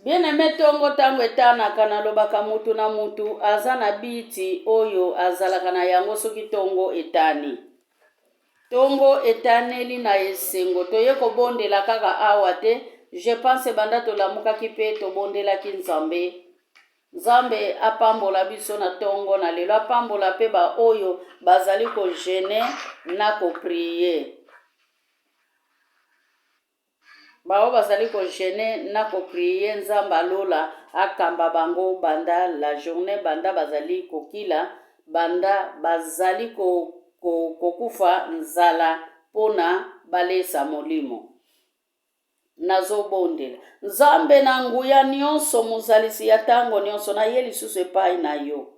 Bien aime tongo tango etanaka nalobaka mutu na mutu aza na biti oyo azalaka na yango soki tongo etani. Tongo etaneli na esengo toye kobondela kaka awa te je pense banda tolamukaki pe tobondelaki Nzambe. Nzambe apambola biso na tongo na lelo apambola pe ba oyo bazali ko jeune na ko prier. Baoyo bazali ko jeune na ko prier Nzambe ya lola akamba bango banda la journee banda bazali kokila banda bazali ko ko kokufa nzala pona balesa molimo. Nazobondela. Nzambe na nguya nionso mozalisi ya tango nionso naye lisusu epayi na yo.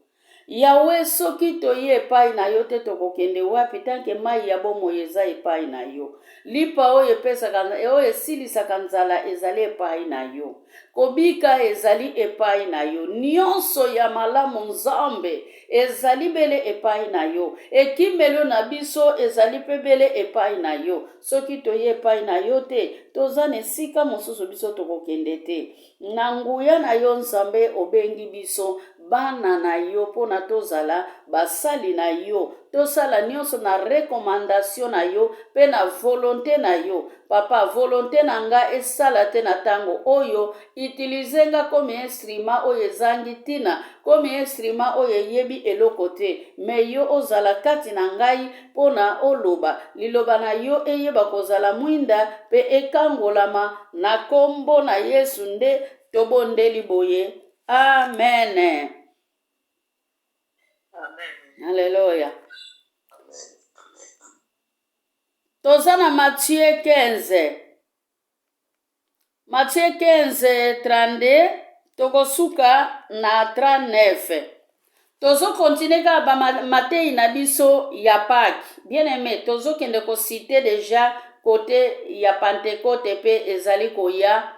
Yahweh soki toye epayi na yo te tokokende wapi tant que mayi ya bomoi eza epayi na yo. Lipa oyo epesaka oyo esilisaka nzala ezali epayi na yo. Kobika ezali epayi na yo. Nionso ya malamu Nzambe ezali bele epayi na yo. Ekimelo na biso ezali pe bele epayi na yo. Soki toye epayi na yo te toza na esika mosusu biso tokokende te. Na nguya na yo Nzambe obengi biso bana na yo mpo na tozala basali na yo, tosala nionso na recommandation na yo mpe na volonte na yo. Papa, volonte na nga esala te na tango oyo, utiliser nga comme instrument oyo ezangi tina, comme instrument oyo eyebi eloko te, mais yo ozala kati na ngai mpo na oloba liloba na yo eyeba kozala mwinda mpe ekangolama na kombo na Yesu nde tobondeli boye. Amen. Amen. Alléluia. Toza na Matthieu 15. Matthieu 15 32 tokosuka na 39. Tozo continuer kaka ba mateyi na biso ya Pâques. Bien aimé, tozokende ko citer dejà kote ya Pentecote pe ezali koya.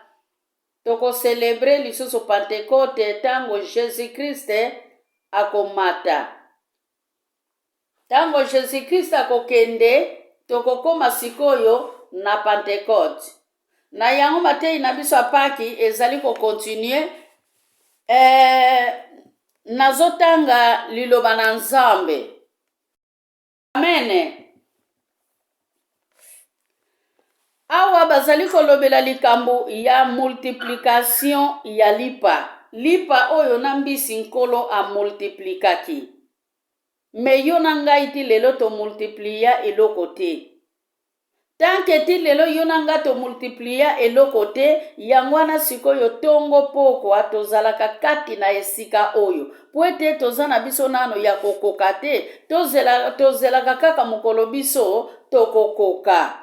Toko celebrer lisusu Pentecote tango Jesus Christ akomata. Tango Jesus Christ akokende, tokokoma sikoyo na Pentecote. Na yango mateyi na biso ya Paki ezali ko continuer. Eh, nazotanga liloba na Nzambe. Amen. Awa bazali kolobela likambo ya multiplication ya lipa. Lipa oyo na mbisi Nkolo amultiplikaki. Mais yo na ngai ti lelo to multiplia eloko te. Tant que ti lelo yo na nga to multiplia eloko te, yango wana sikoyo tongo pokwa tozalaka kati na esika oyo. Po ete toza na biso nano ya kokoka te, tozela, tozelaka kaka mokolo biso tokokoka.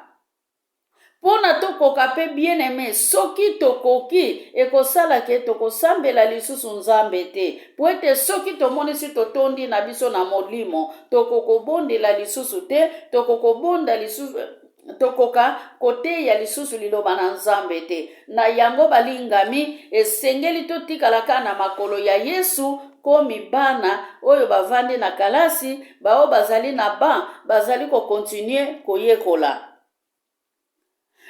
Mpo na tokoka mpe bien aime, soki tokoki, ekosala ke tokosambela lisusu Nzambe te. Mpo ete soki tomonisi totondi na biso na Molimo, tokokobondela lisusu te, tokokobonda lisusu, tokoka koteya lisusu liloba na Nzambe te. Na yango, balingami, esengeli totikala kaka na makolo ya Yesu, komi bana oyo bavandi na kalasi, baoyo bazali na banc, bazali ko continuer koyekola.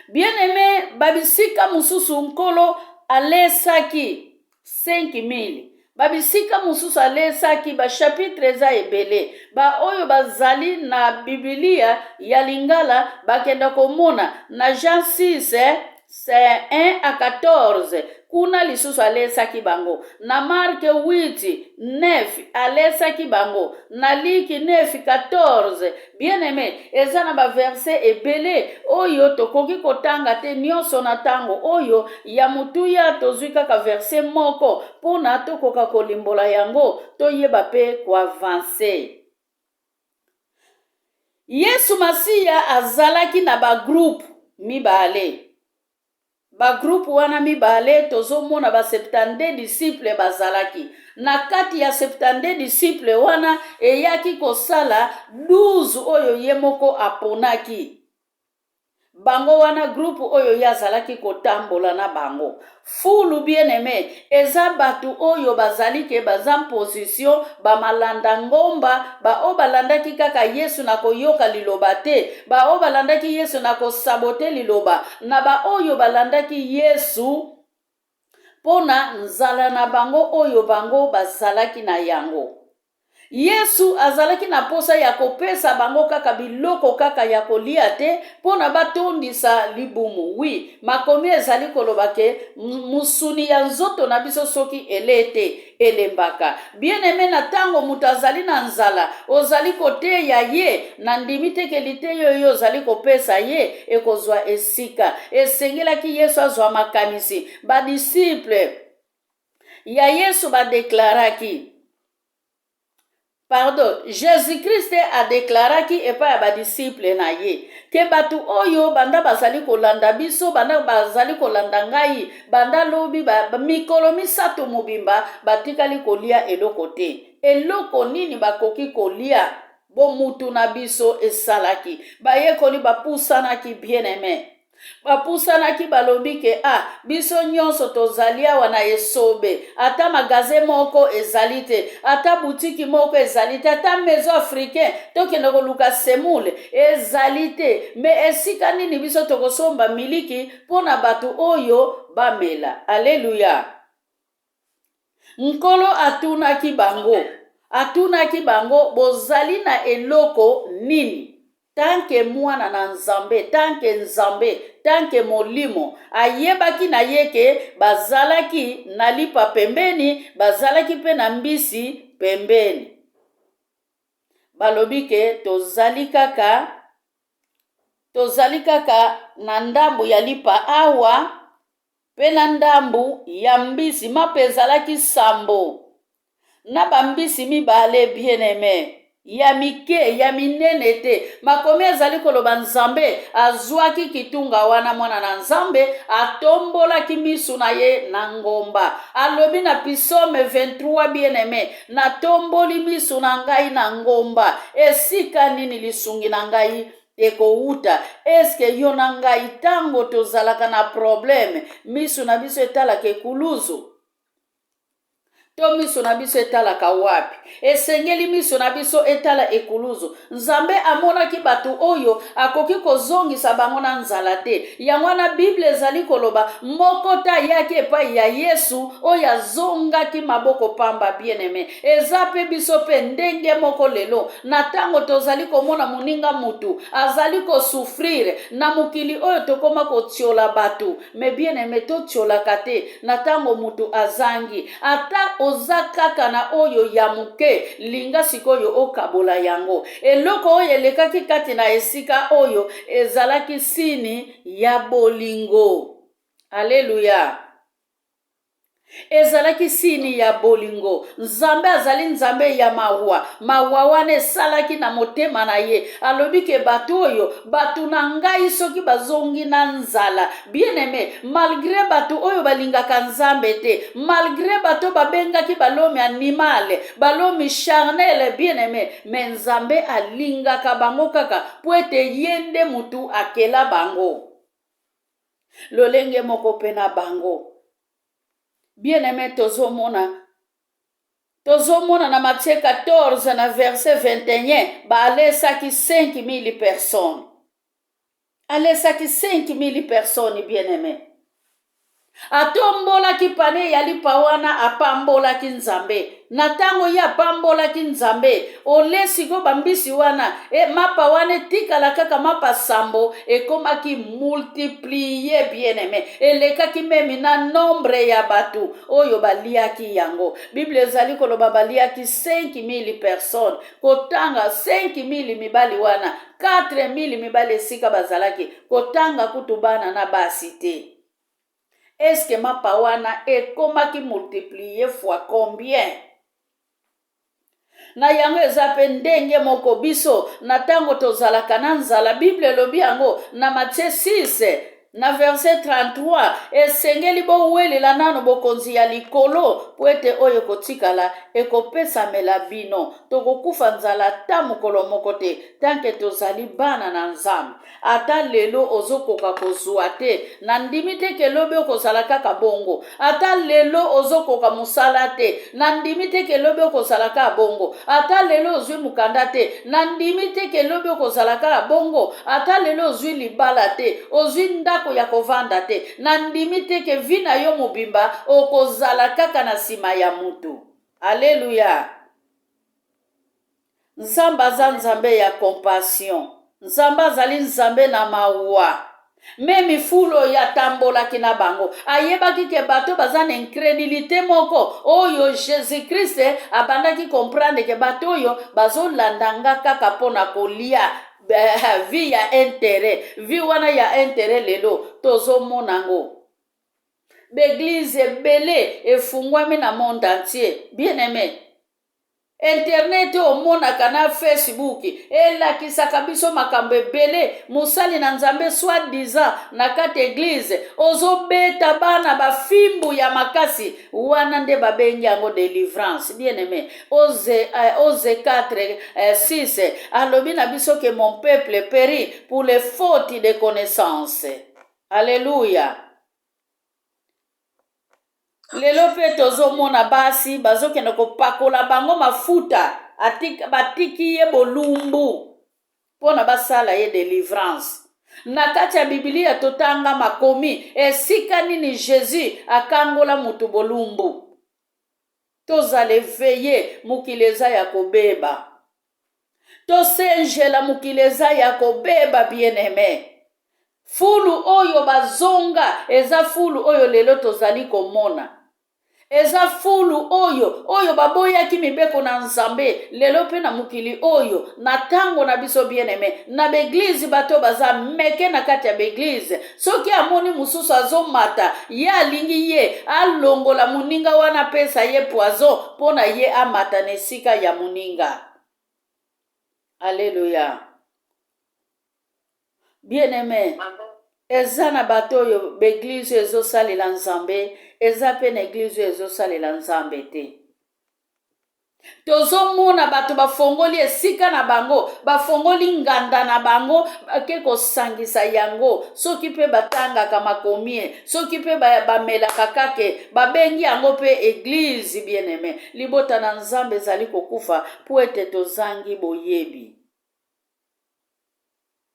Bien aime, ba bisika mosusu Nkolo alesaki 5000 ba bisika mosusu alesaki ba chapitre eza ebele ba oyo bazali na bibilia ya lingala bakenda komona na Jean 6 c'est 1 à 14 kuna lisusu alesaki bango na Mark 8 9 alesaki bango na Liki 9 14 Bien aime, eza na ba verset ebele oyo tokoki kotanga te nionso na tango oyo ya motuya tozui kaka verset moko pona tokoka kolimbola yango toyeba pe ko avancer. Yesu Masiya azalaki na ba groupe mibale. Ba groupe wana mibale tozomona ba 72 disciples bazalaki na kati ya 72 disciples wana eyaki kosala 12 oyo ye moko aponaki bango wana groupe oyo ye azalaki kotambola na bango fulu bien aime eza bato oyo bazali ke baza position bamalanda ngomba baoyo balandaki kaka Yesu na koyoka liloba te, baoyo balandaki Yesu na kosabote liloba, na baoyo balandaki Yesu. mpo na nzala na bango oyo bango bazalaki na yango. Yesu azalaki na mposa ya kopesa bango kaka biloko kaka ya kolia te mpo na batondisa libumu. Wi, makomi ezali koloba ke mosuni ya nzoto na biso soki elee te, elembaka. Bien-aime, na ntango moto azali na nzala, ozali koteya ye, nandimi te ke liteya oyo ozali kopesa ye ekozwa esika. Esengelaki Yesu azwa makanisi. Badisiple ya Yesu badeklaraki Pardon, Jesus Christ adeklaraki epai ya badisiple na ye ke bato oyo banda bazali kolanda biso, banda bazali kolanda ngai, banda lobi ba, mikolo misato mobimba batikali kolia eloko te. Eloko nini bakoki kolia? Bomutu na biso esalaki. Bayekoli bapusanaki, bien-aime. Bapusanaki balobi ke ah biso nyonso tozali awa na esobe, ata magasin moko ezali te, ata butiki moko ezali te, ata maison africain tokende koluka semoule ezali te, me esika nini biso tokosomba miliki mpo na bato oyo bamela? Aleluya! Nkolo atunaki bango, atunaki bango, bozali na eloko nini? Tanke mwana na Nzambe, tanke Nzambe, tanke Molimo, ayebaki na ye ke bazalaki na lipa pembeni, bazalaki pe na mbisi pembeni. Balobi ke tozali kaka, tozali kaka na ndambo ya lipa awa, Mpe na ndambu ya mbisi, mapa ezalaki sambo, na bambisi mibale, bien-aime, ya mike, ya minene te. Makomi ezali koloba Nzambe azwaki kitunga wana, Mwana na Nzambe atombolaki misu na ye na ngomba. Alobi na Psaume 23, bien-aime, natomboli misu na ngai na ngomba, esika nini lisungi na ngai ekowuta? Eske yo na ngai tango tozalaka na probleme misu na biso etalaka ekuluzu? To miso na biso etalaka wapi? Esengeli miso na biso etala ekuluzu. Nzambe amonaki bato oyo akoki kozongisa bango na nzala te. Yango wana Biblia ezali koloba moko te ayaki epai ya Yesu oyo azongaki maboko pamba. Bien-aime, eza pe biso pe ndenge moko lelo. Na tango tozali komona moninga mutu azali ko souffrir na mokili oyo tokoma kotiola batu, mais bien aime totiolaka te na tango mutu azangi. Ata oza kaka na oyo ya moke, linga sikoyo okabola yango. Eloko oyo elekaki kati na esika oyo ezalaki sini ya bolingo. Alleluia! Ezalaki sini ya bolingo. Nzambe azali Nzambe ya mawa. Mawa wana esalaki na motema na ye. Alobi ke bato oyo, bato na ngai soki bazongi na nzala. Bien aime, malgre bato oyo balingaka Nzambe te, malgre bato babengaki balomi animal, balomi charnel, bien aime, mais Nzambe alingaka bango kaka po ete ye nde mutu akela bango. Lolenge moko pe na bango. Bien aime, tozomona tozomona na Matthieu 14 na verset 21 balesaki 5000 personnes. Alesaki 5000 personnes, bien aime. Atombolaki pane ya lipa wana, apambolaki Nzambe. Na ntango ye apambolaki Nzambe, ole sikoyo bambisi wana, e, mapa wana etikala kaka mapa sambo, ekomaki multiplie, bien aime, elekaki meme na nombre ya bato oyo baliaki yango. Biblia ezali koloba baliaki 5000 personnes, kotanga 5000 mibali wana, 4000 mibali esika bazalaki, kotanga kutu bana na basi te. Est-ce que mapa wana ekomaki multiplier fois combien? Na yango eza pe ndenge moko biso na tango tozalaka na nzala, Bible elobi yango na Matthieu 6 na verset 33, esengeli bowelela nano bokonzi ya likolo po ete oyo ekotikala ekopesamela bino. Tokokufa nzala ata mokolo moko te tant que tozali bana na Nzambe. Ata lelo ozokoka kozua te, nandimi te ke lobi okozala kaka bongo. Ata lelo ozokoka mosala te, nandimi te ke lobi okozala kaka bongo. Ata lelo ozui mokanda te, nandimi te ke lobi okozala kaka bongo. Ata lelo ozui libala te, ozui ndako. ndako ya kovanda te. Nandimi te ke vie na yo mobimba okozala kaka na nsima ya mutu. Aleluya! Nzambe aza Nzambe ya compassion. Nzambe azali Nzambe na mawa. Meme fulu oyo atambolaki na bango, ayebaki ke bato baza na incredulite moko oyo Jesus Christ abandaki comprendre ke bato oyo bazolanda nga kaka mpo na kolia vie ya interet. Vie wana ya interet lelo tozomona yango. Baeglise ebele efungwami na monde entier. Bien aime, Internet oyo omonaka na Facebook elakisaka biso makambo ebele. Mosali na Nzambe soit disant na kati eglise ozobeta bana bafimbu ya makasi, wana nde babengi yango delivrance. Bien aime, Oze, Oze 4 6 alobi na biso ke mon peuple périt pour les fautes de connaissance. Alléluia. Lelo mpe tozomona basi bazokende kopakola bango mafuta, batiki ye bolumbu mpo na basala ye delivrance. Na kati ya Biblia totanga makomi esika nini Jesus akangola moto bolumbu. Tozala eveye, mokili eza ya kobeba. Tosenjela, mokili eza ya kobeba, bien aime. Fulu oyo bazonga eza fulu oyo lelo tozali komona. Eza fulu oyo oyo baboyaki mibeko na Nzambe lelo mpe na mokili oyo na tango na biso, bien aime, na baeglize bato baza meke na kati ya baeglize. Soki amoni mosusu azomata, ye alingi ye alongola moninga wana, apesa ye poison mpo na ye amata na esika ya moninga. Aleluya. Bien aime, eza na bato oyo baeglize oyo ezosalela Nzambe, eza mpe na eglize oyo ezosalela Nzambe te. Tozomona bato bafongoli esika na bango, bafongoli nganda na bango, bake kosangisa yango. Soki mpe batangaka makomie, soki mpe bamelaka kake, babengi yango mpe eglize. Bien aime, libota na Nzambe ezali kokufa mpo ete tozangi boyebi.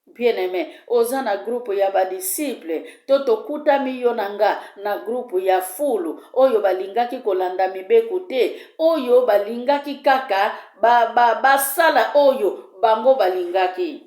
Bien aime, oza na groupe ya ba disciple to tokutami yo na nga na groupe ya fulu oyo balingaki kolanda mibeko te, oyo balingaki kaka basala ba, ba oyo bango balingaki.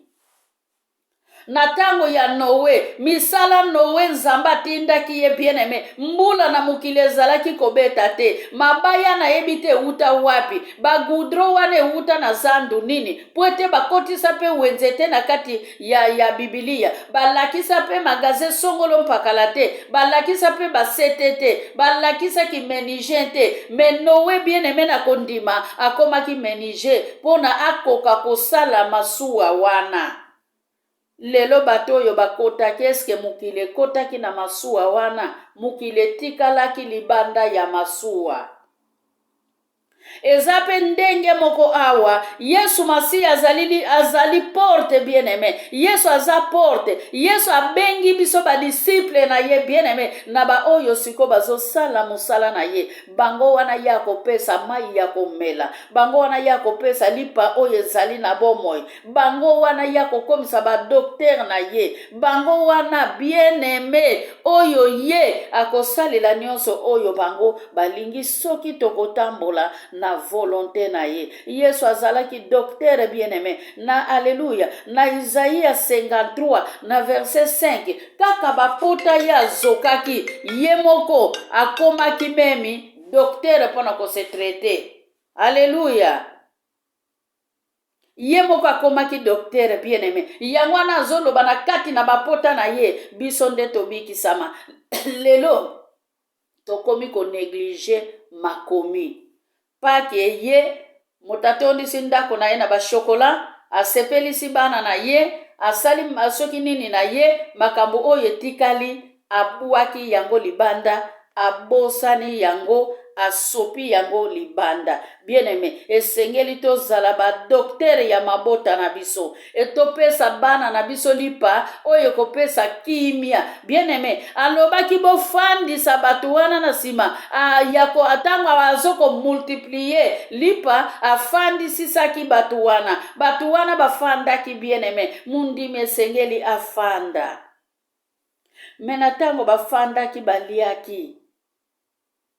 Na tango ya Noe, misala Noe Nzambe atindaki ye, bien aime, mbula na mokili ezalaki kobeta te, mabaya nayebi te ewuta wapi, ba goudron wana ewuta na zandu nini, mpo ete bakotisa mpe wenze te na kati ya Bibilia, balakisa mpe magasin songolo mpakala te, balakisa mpe basete te, balakisa kimenigien te. Me Noe, bien aime, na kondima akomaki meniger mpo na akoka kosala masuwa wana. Lelo bato oyo bakotaki, eske mokili ekotaki na masuwa wana? Mokili etikalaki libanda ya masuwa. Eza pe ndenge moko awa, Yesu Masiya azali, azali porte, bien aime. Yesu aza porte. Yesu abengi biso ba disciple na ye, bien aime, na ba oyo siko bazosala mosala na ye. Bango wana ye akopesa mai ya komela, bango wana ye akopesa lipa oyo ezali na bomoi, bango wana ye akokomisa ba docteur na ye, bango wana, bien aime, oyo ye akosalela nyonso oyo bango balingi soki tokotambola na volonte na ye. Yesu azalaki docteur, bien aime, na alleluya. Na Isaïe 53 na verset 5, kaka bapota ye azokaki, ye moko akomaki memi docteur mpo na kose traiter. Alleluya. Ye moko akomaki docteur, bien aime. Yango wana azoloba na kati na bapota na ye, biso nde tobikisama. Lelo tokomi ko negliger makomi. Pake ye moto atondisi ndako na ye na ba chocolat, asepelisi bana na ye, asali soki nini na ye, makambo oyo etikali abwaki yango libanda, abosani yango, asopi yango libanda. Bien aime, esengeli tozala ba docteur ya mabota na biso, etopesa bana na biso lipa oyo ekopesa kimia. Bien aime, alobaki bofandisa bato wana na nsima ya ntango azo komultiplie lipa, afandisisaki bato wana, bato wana bafandaki. Bien aime, mondimi esengeli afanda. Me na ntango bafandaki baliaki,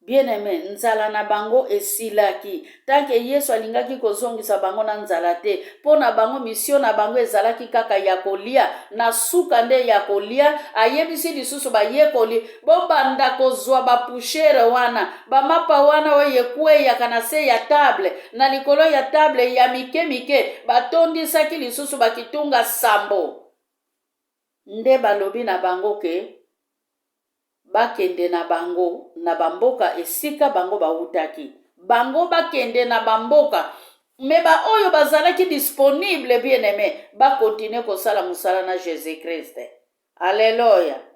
Bien aime, nzala na bango esilaki. Tant que Yesu alingaki kozongisa bango na nzala te, mpo na bango mission na bango ezalaki kaka ya kolia. Na suka nde ya kolia, ayebisi lisusu bayekoli, bobanda kozwa ba poussière wana, ba mapa wana oyo ekweyaka na se ya table, na likolo ya table ya mike mike, batondisaki lisusu ba kitunga sambo. Nde balobi na bango ke Bakende na bango na ba mboka esika bango bawutaki. Bango bakende na ba mboka. Mais ba oyo bazalaki disponible, bien aime, ba continuer kosala mosala na Jesus Christ. Alleluia.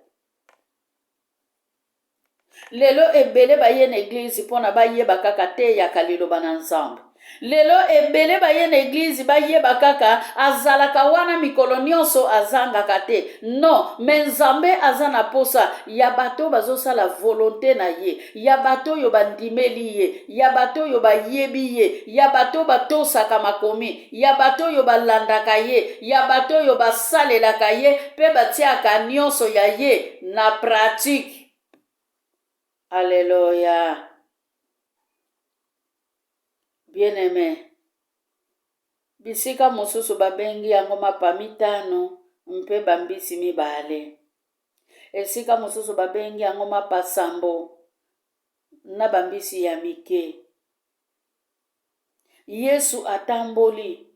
Lelo ebele baye na eglise pona bayeba kaka teyaka liloba na Nzambe. Lelo ebele baye na eglise bayeba kaka azalaka wana mikolo nionso azangaka te non mais Nzambe aza na posa ya bato oyo bazosala volonte na ye ya bato oyo bandimeli ye ya bato oyo bayebi ye ya bato oyo batosaka makomi ya bato oyo balandaka ye ya bato oyo basalelaka ye pe batiaka nionso ya ye na pratique. Alleluia. Bien aime, bisika mosusu babengi yango mapa mitano mpe bambisi mibale. Esika mosusu babengi yango mapa sambo na bambisi ya mike. Yesu atamboli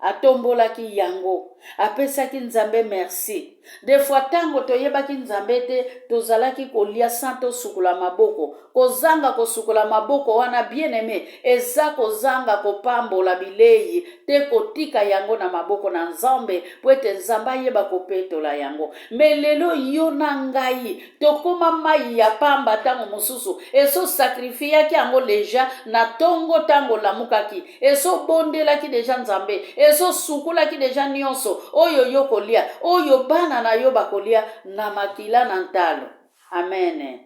Atombolaki yango. Apesaki Nzambe merci. Des fois tango toyebaki Nzambe te, tozalaki kolia sans tosukola maboko. Kozanga kosukola maboko wana bien aime, eza kozanga kopambola bileyi te kotika yango na maboko na Nzambe po ete Nzambe ayeba kopetola yango. Mais lelo yo na ngai tokoma mayi ya pamba tango mosusu eso sacrifiaki yango dejà na tongo tango olamukaki Esi obondelaki deja Nzambe, esi osukolaki deja nionso oyo yo okolia, oyo bana na yo bakolia na makila na ntalo. Amen.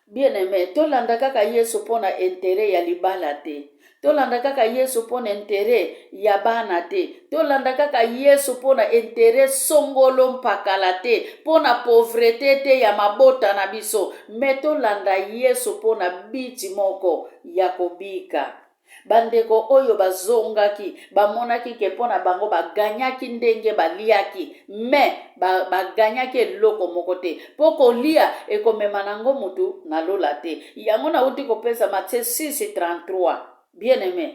Bien aime, tolanda kaka Yesu mpo na interet ya libala te. Tolanda kaka Yesu mpo na interet ya bana te. Tolanda kaka Yesu mpo na interet songolo mpakala te, mpo na pauvrete te ya mabota na biso, mais tolanda Yesu mpo na but moko ya kobika. Bandeko oyo bazongaki bamonaki ke mpo na bango ba gagnaki ndenge baliaki, mais ba, ba gagnaki eloko moko te, mpo kolia ekomema nango mutu na lola te. Yango nawuti kopesa Matthieu 6,33. Bien aime,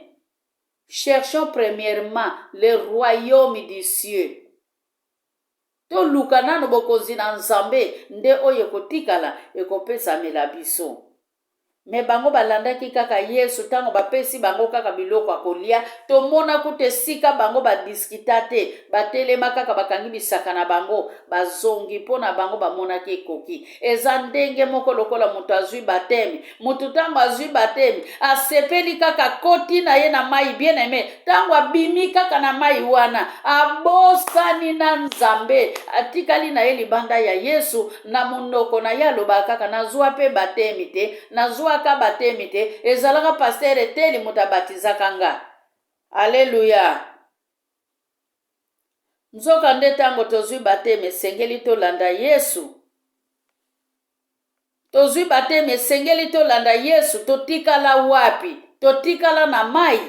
cherchons premièrement le royaume du cieux. Toluka nano bokonzi na Nzambe, nde oyo ekotikala ekopesamela biso. Mais bango balandaki kaka Yesu tango bapesi bango kaka biloko ya kolia, tomona kutu esika bango ba discuta te, batelema kaka bakangi bisaka na bango bazongi po na bango bamonaki ekoki. Eza ndenge moko lokola moto azui bapteme, Moto ntango azwi batemi, asepeli kaka, akoti na ye na mai, bien aime, ntango abimi kaka na mai wana, abosani na Nzambe, atikali na ye libanda ya Yesu, na monoko na ye alobaka kaka, nazwa mpe batemi te, nazwaka batemi te, ezalaka pasteur Eteli moto abatizaka nga. Aleluya! Nzokande ntango tozwi batemi, esengeli tolanda Yesu. Tozwi batemi, esengeli tolanda Yesu. Totikala wapi? Totikala na mai?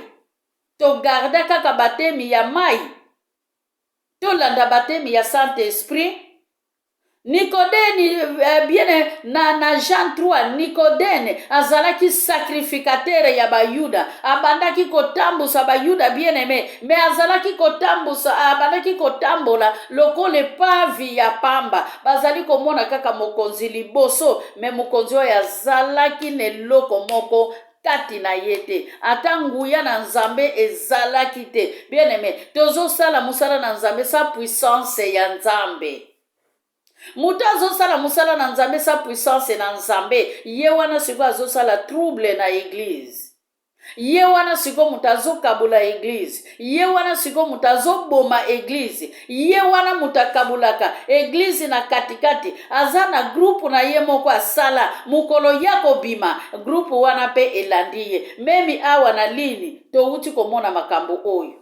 Togarda kaka batemi ya mai? Tolanda batemi ya Saint-Esprit? Nikodene, eh, bien na, na Jean 3, Nikodene azalaki sacrificateur ya Bayuda, abandaki kotambusa Bayuda, bien aime, mais azalaki kotambusa, abandaki kotambola lokola epavi ya pamba. Bazali komona kaka mokonzi liboso, me mokonzi oyo azalaki na eloko moko kati na ye te, ata nguya na Nzambe ezalaki te. Bien aime, tozosala mosala na Nzambe sa puissance ya Nzambe. Moto azosala mosala na Nzambe sa puissance na Nzambe, ye wana sikoyo azosala trouble na eglise. Ye wana sikoyo moto azokabola eglise. Ye wana sikoyo moto azoboma eglise. Ye wana moto akabulaka eglise na katikati. Aza na groupe na ye moko asala. Mokolo ya kobima, groupe wana mpe elandi ye. Meme awa na ligne, towuti komona makambo oyo.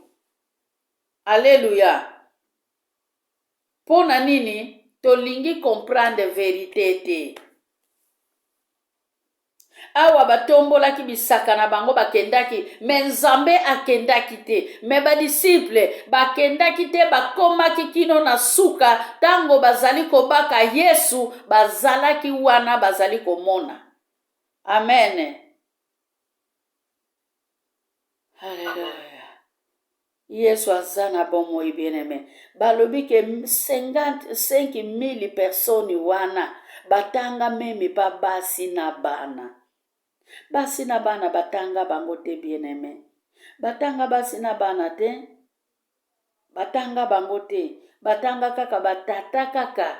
Alleluia! Mpo na nini tolingi comprendre verite te? Awa batombolaki bisaka na bango bakendaki, me Nzambe akendaki te, me badisiple bakendaki te, bakomaki kino na suka. Ntango bazali kobaka Yesu, bazalaki wana bazali komona. Amen. Haleluya. Yesu aza na bomoi bien aime. Balobi ke 55 000 personnes wana batanga meme pa basi na bana. Basi na bana batanga bango te bien aime. Batanga basi na bana te. Batanga bango te. Batanga kaka batata kaka.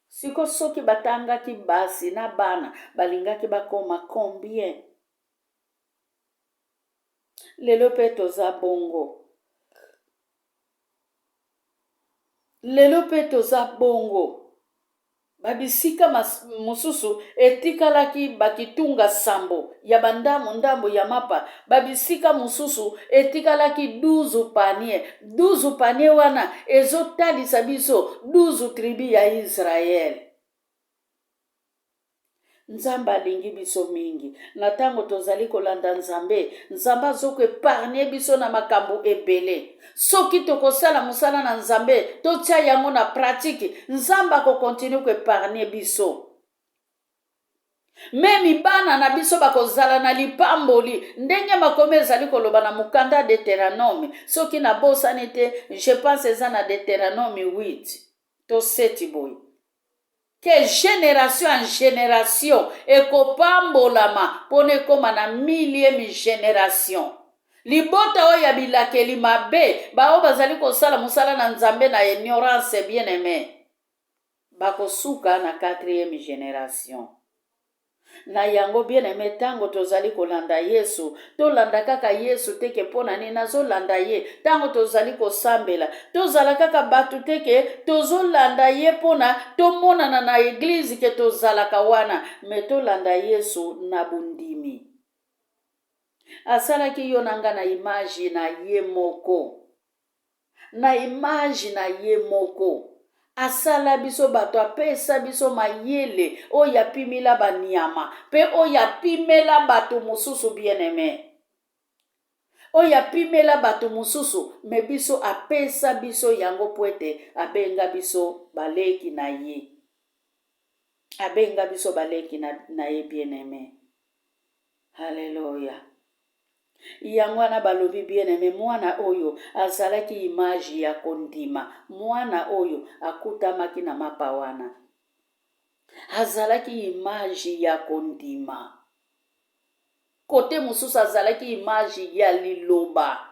Siko soki batangaki basi na bana balingaki bakoma combien? Lelo mpe toza bongo. Lelo mpe toza bongo. Babisika mosusu etikalaki bakitunga sambo ya bandambo ndambo ya mapa, babisika mosusu etikalaki 12 panier. 12 panier wana ezotalisa biso 12 tribu ya Israele. Nzambe alingi biso mingi. Na ntango tozali kolanda Nzambe, Nzambe azoko epargne biso na makambo ebele. Soki tokosala mosala na Nzambe, totia yango na pratique, Nzambe akokontinue koepargne biso. Memi bana na biso bakozala na lipamboli ndenge makomi ezali koloba na mokanda Deuteronome. Soki nabosani te, je pense eza na Deuteronome 8 to 7 boye. Ke generation en generation ekopambolama pona ekoma na millième generation. Libota oyo ya bilakeli mabe, baoyo bazali kosala mosala na Nzambe na ignorance, bien aime, bakosuka na quatrième generation. Na yango, bien aime, tango tozali kolanda Yesu, tolanda kaka Yesu te ke mpo na nini nazolanda ye. Tango tozali kosambela, tozala kaka bato te ke tozolanda ye mpo na tomonana na eglise ke tozalaka wana, me tolanda Yesu na bondimi. Asalaki yo na nga na image na ye moko. Na image na ye moko. Asala biso bato, apesa biso mayele oyo apimila banyama mpe oyo apimela bato mosusu, bien aime. Oyo apimela bato mosusu, me biso apesa biso yango mpo ete abenga biso baleki na ye. Abenga biso baleki na, na ye, bien aime. Haleluya. Yango wana balobi bien aime, mwana oyo azalaki image ya kondima. Mwana oyo akutamaki na mapa wana azalaki image ya kondima. Kote mosusu azalaki image ya liloba.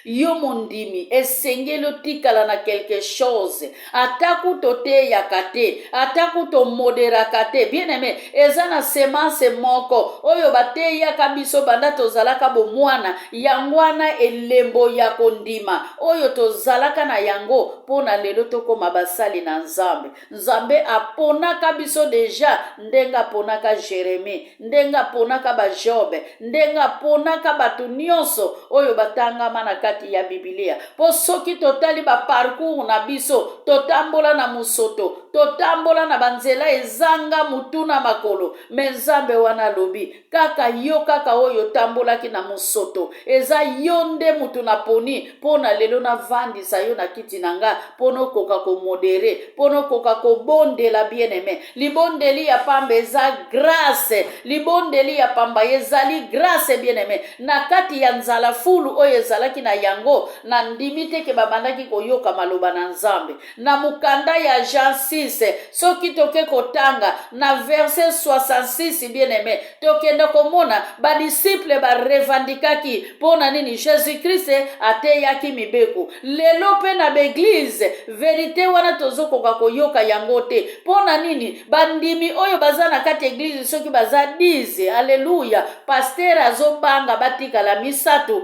Yo mondimi, esengeli otikala na quelque chose, ata kutu oteyaka te, ata kutu omoderaka te. Bien aime, eza na semence moko oyo bateyaka biso banda tozalaka bomwana. Yango wana elembo ya kondima oyo tozalaka na yango mpo na lelo tokoma basali na Nzambe. Nzambe aponaka biso deja ndenge aponaka Jeremie, ndenge aponaka bajobe, ndenge aponaka bato nyonso oyo batangama na kati ya Biblia. Mpo soki totali baparcours na biso, totambola na mosoto, totambola na banzela ezanga motu na makolo, me Nzambe wana alobi kaka yo kaka oyo otambolaki na mosoto, eza yo nde motu naponi mpo na lelo navandisa yo na kiti na nga mpo nokoka komodere, mpo nokoka kobondela. Bien aime, libondeli ya pamba eza grâce, libondeli ya pamba ezali grâce. Bien aime, na kati ya nzala fulu oyo ezalaki na yango, na ndimi te ke babandaki koyoka maloba na Nzambe. Na mokanda ya Jean 6, soki toke kotanga na verset 66, bien aime, tokende komona badisiple barevandikaki mpo na nini Jesus Christ ateyaki mibeko. Lelo mpe na baeglize verite wana tozokoka koyoka yango te. Mpo na nini? Bandimi oyo baza na kati eglize soki baza 10, aleluya, paster azobanga batikala misato,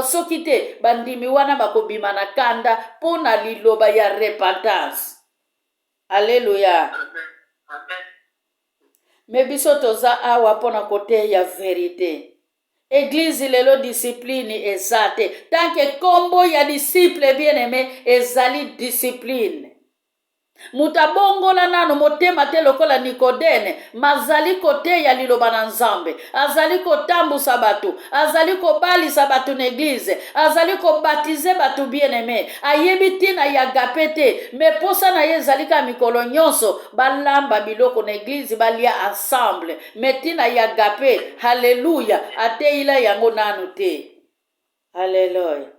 soki te bandimi wana bakobima na kanda mpo na liloba ya repentance. Aleluya. Me biso toza awa mpo na koteya verite. Eglise lelo discipline eza te. Tant que kombo ya disciple bien aime ezali discipline. Moto abongola nano motema te lokola Nikodene, mazali koteya liloba na Nzambe, azali kotambusa bato, azali kobalisa bato na eglize, azali kobatize bato bien aime, ayebi ntina ya agape te, me posa na ye ezali kaka mikolo nyonso balamba biloko na eglize balia ensemble. Me ntina ya agape, haleluya, ateyila yango nanu te. Haleluya.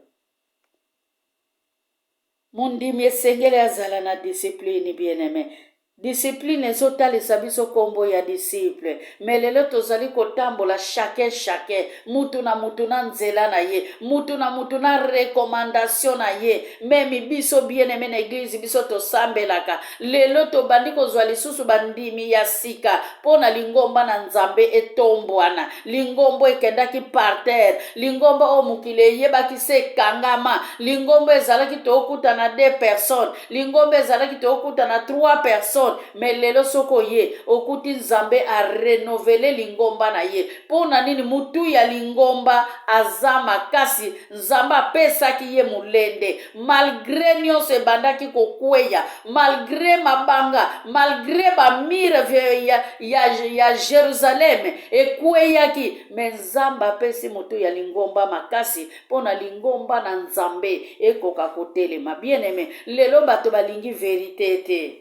Mondimi esengeli azala na discipline, bien aime. Discipline ezotalisa biso kombo ya disciple. Me lelo tozali kotambola chacun chacun, mutu na mutu na nzela na ye, mutu na mutu na recommandation na ye. Meme biso bien aime na eglise biso tosambelaka. Lelo tobandi kozwa lisusu bandimi ya sika mpo na lingomba na Nzambe etombwana. Lingomba ekendaki par terre, lingomba oyo mokili eyebaki se ekangama, lingomba ezalaki tokutana deux personnes, lingomba ezalaki tokutana trois personnes, mais lelo soki oye okuti Nzambe a renouveler lingomba na ye. Mpo na nini? Mutu ya lingomba aza makasi, Nzambe apesaki ye molende malgre nyonso ebandaki kokweya, malgre mabanga, malgre bamire ya, ya, ya Jerusalem ekweyaki, me Nzambe apesi moto ya lingomba makasi mpo na lingomba na Nzambe ekoka kotelema. Bien aime, lelo bato balingi verite te.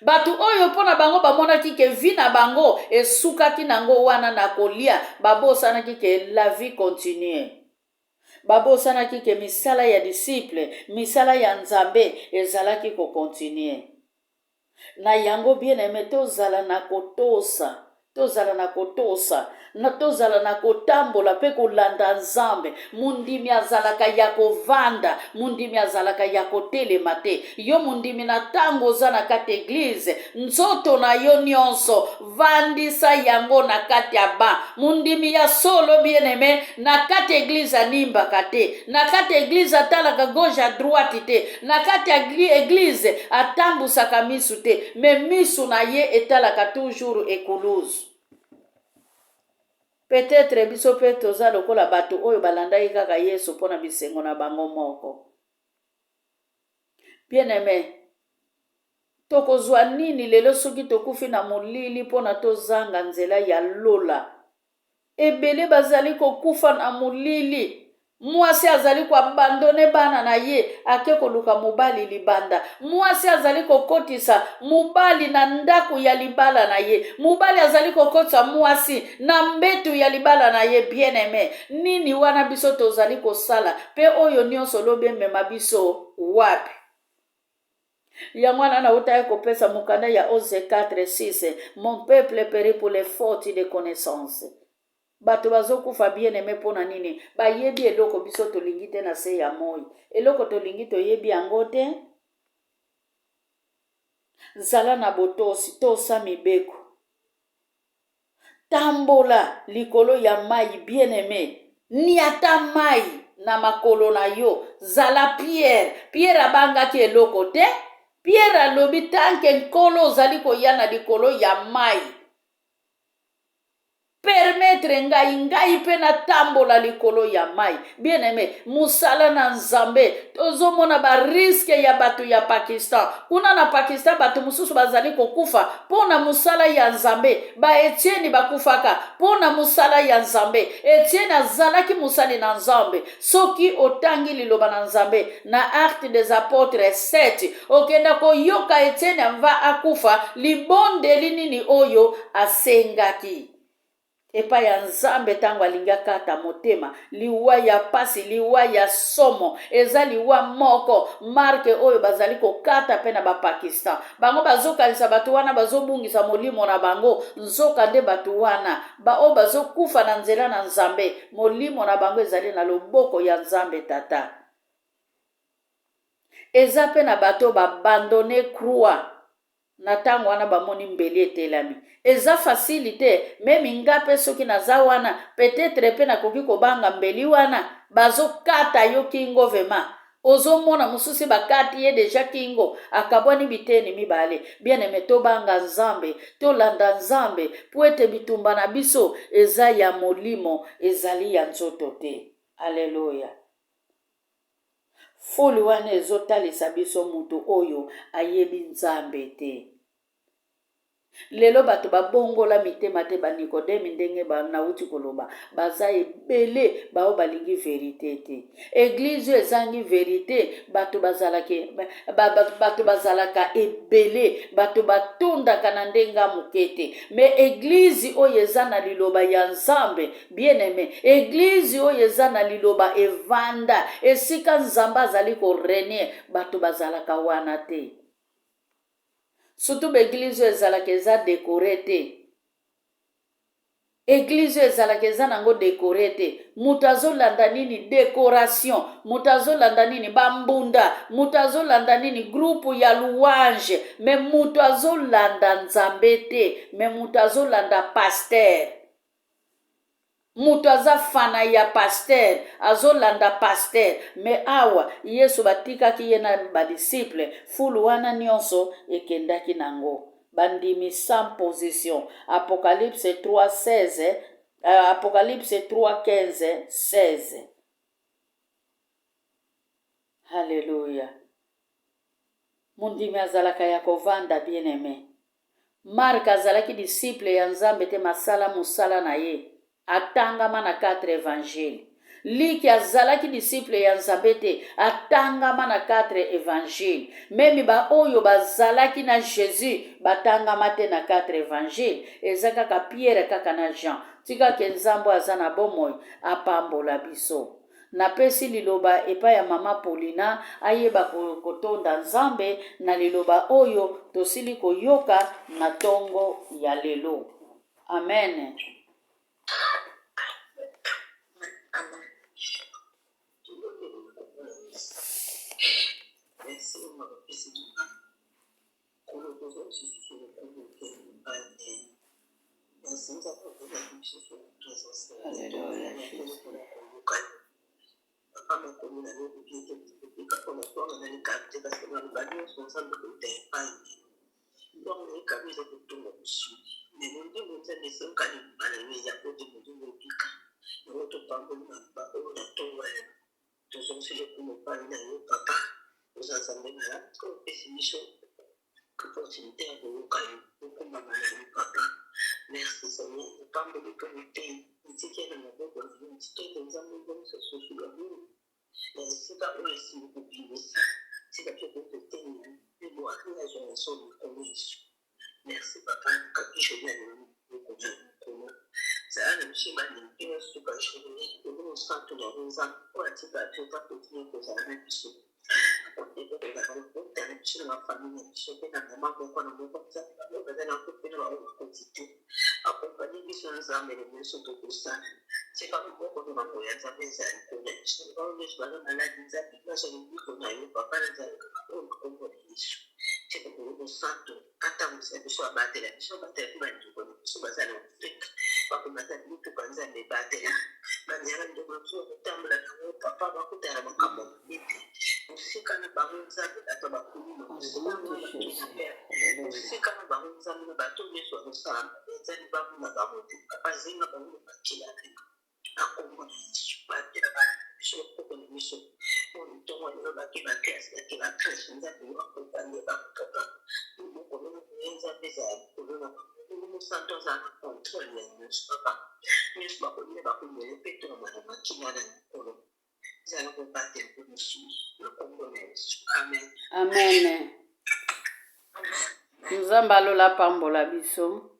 Bato oyo mpo na bango bamonaki ke vie na bango esukaki nango wana na kolia, babosanaki ke la vie continue. Babosanaki ke misala ya disciple, misala ya Nzambe ezalaki ko continuer. Na yango bien aime, tozala na kotosa, tozala na kotosa, na tozala na kotambola mpe kolanda Nzambe. Mondimi azalaka ya kovanda, mondimi azalaka ya kotelema te. Yo mondimi, na ntango oza na kati eglize, nzoto na yo nyonso vandisa yango na kati ya ba mondimi ya solo. Bien aime, na kati eglize animbaka te, na kati eglize atalaka gauche à droite te, na kati ya eglize atambusaka misu te, me misu na ye etalaka toujours ekuluzu. Peut-être biso mpe toza lokola bato oyo balandaki kaka Yesu mpo na bisengo na bango moko. Bien aime, tokozwa nini lelo soki tokufi na molili mpo na tozanga nzela ya lola? Ebele bazali kokufa na molili. Mwasi azali koabandone bana na ye, ake koluka mobali libanda. Mwasi azali kokotisa mobali na ndako ya libala na ye, mobali azali kokotisa mwasi na mbetu ya libala na ye. Bien aime, nini wana biso tozali kosala? Mpe oyo nyonso lobi emema biso wapi? Yango wana nautaki kopesa mokanda ya Ose 4:6, mon peuple périt pour les fautes de connaissance. Bato bazokufa, bien aime, mpo na nini? Bayebi eloko biso tolingi te na se ya moi. Eloko tolingi toyebi yango te. Zala na botosi, tosa mibeko, tambola likolo ya mai. Bien aime, niata mai na makolo na yo, zala Pierre. Pierre abangaki eloko te. Pierre alobi, tant que Nkolo ozali koya na likolo ya mai, permettre ngai, ngai mpe natambola likolo ya mai. Bien aime, mosala na Nzambe, tozomona barisque ya bato ya Pakistan. Kuna na Pakistan bato mosusu bazali kokufa mpo na mosala ya Nzambe. Baetieni bakufaka mpo na mosala ya Nzambe. Etienne azalaki mosali na Nzambe. Soki otangi liloba na Nzambe na Acte des Apôtres 7, okenda koyoka Etienne amva akufa, libondeli nini oyo asengaki epai ya Nzambe ntango alingi akata motema. Liwa ya pasi, liwa ya somo, eza liwa moko marke oyo bazali kokata mpe na Bapakistan. Bango bazokanisa bato wana bazobungisa molimo na bango, nzoka nde bato wana baoyo bazokufa na nzela na Nzambe, molimo na bango ezali na loboko ya Nzambe Tata. Eza mpe na bato babandone croix na ntango wana bamoni mbeli etelami. Eza facile te. Meme nga mpe soki naza wana, peut-être mpe nakoki kobanga mbeli wana bazokata yo kingo. Vema. Ozomona mosusu bakati ye deja kingo, akabwani biteni mibale. Bien-aime, tobanga Nzambe, tolanda Nzambe, mpo ete bitumba na biso eza ya molimo, ezali ya nzoto te. Aleluya. Foule wana ezotalisa biso moto oyo ayebi Nzambe te. Lelo bato babongola mitema te, ba Nikodeme ndenge ba nauti koloba baza ebele baoyo balingi verite te. Eglise oyo ezangi verite, bato bazalaka bato bazalaka ebele, bato batondaka na ndenge ya moke te. Me eglise oyo eza na liloba ya Nzambe, bien aime, eglise oyo eza na liloba evanda esika Nzambe azali ko renier, bato bazalaka wana te. Surtout ba eglise oyo ezalaka eza decore te. Eglise oyo ezalaka eza nango decore te. Moto azolanda nini decoration, moto azolanda nini bambunda, moto azolanda nini groupe ya louange, me moto azolanda Nzambe te, me moto azolanda pasteur. Moto aza fana ya pasteur azolanda pasteur me awa yesu batikaki ye na ba disciple fulu wana nionso ekendaki nango bandimi sans position apocalypse 3 16 euh, apocalypse 3 15 16 Haleluya mondimi azalaka ya kovanda bien aime Marc azalaki disciple ya Nzambe te masala musala na ye atangama na 4 evangile. Liki azalaki disciple ya Nzambe te atangama na 4 evangile. Meme ba oyo bazalaki na Jesus batangama te na 4 evangile. Eza kaka Pierre kaka na Jean. Tika ke Nzambe aza na bomoi apambola biso. Napesi liloba epai ya mama Paulina ayeba kotonda Nzambe na liloba oyo tosili koyoka na tongo ya lelo. Amen. Alleluia Jesus. Opportunité ya koyoka yo okombama na yo papa merci seigneur opamboli mpe moteyi etiki na maboko na yo tika ete nzambe ozongisa susu ya mingi na esika oyo esili kobimisa tika mpe kokoteya mpe boaki azwa ya solo likolo yesu merci papa kapi journée ya lelo maboko na yo nkolo zala na biso ebandeli mpe na suka journée elimo santu na yo nzambe oyo atika mpe oza kotinye kozala na biso na biso na bafamille na biso mpe na mama moko na moko nzambe bango baza na mpe na bango bakoti te akompanye biso nzambe na nyonso tokosala tika loboko na bango ya nzambe ezala likolo na biso bango nyonso baza maladi nzambe bazwa lobiko na yo papa na nzambe kaka oyo na nkombo na yesu tika molimo santo atambwisa biso abatela biso abatela mpe bandeko na biso baza na afrika bakomata mituka nzambe ebatela banzela ndeko na biso bakotambola nango papa bakutana makambo ya mabe te mosika na bango nzambe bato bakuluma mosika na bango bakidnapper mosika na bango nzambe na bato nyonso bazosala mabe nzambe bamona bango te papa zinga bango na makila na yo na kombo na yesu batela bana na biso bakoko na biso oyo ntongo lelo bake baklase bake bakreshe nzambe yo akompanye bango papa loboko no ye nzambe ezala likolo na bango molimo santo azala na controle ya nyonso papa nyonso bakolia bakomela mpe tolama na makila na mikolo ezala kobatela mpe mosusu na kombo na yesu amen amen nzambe alola apambola biso.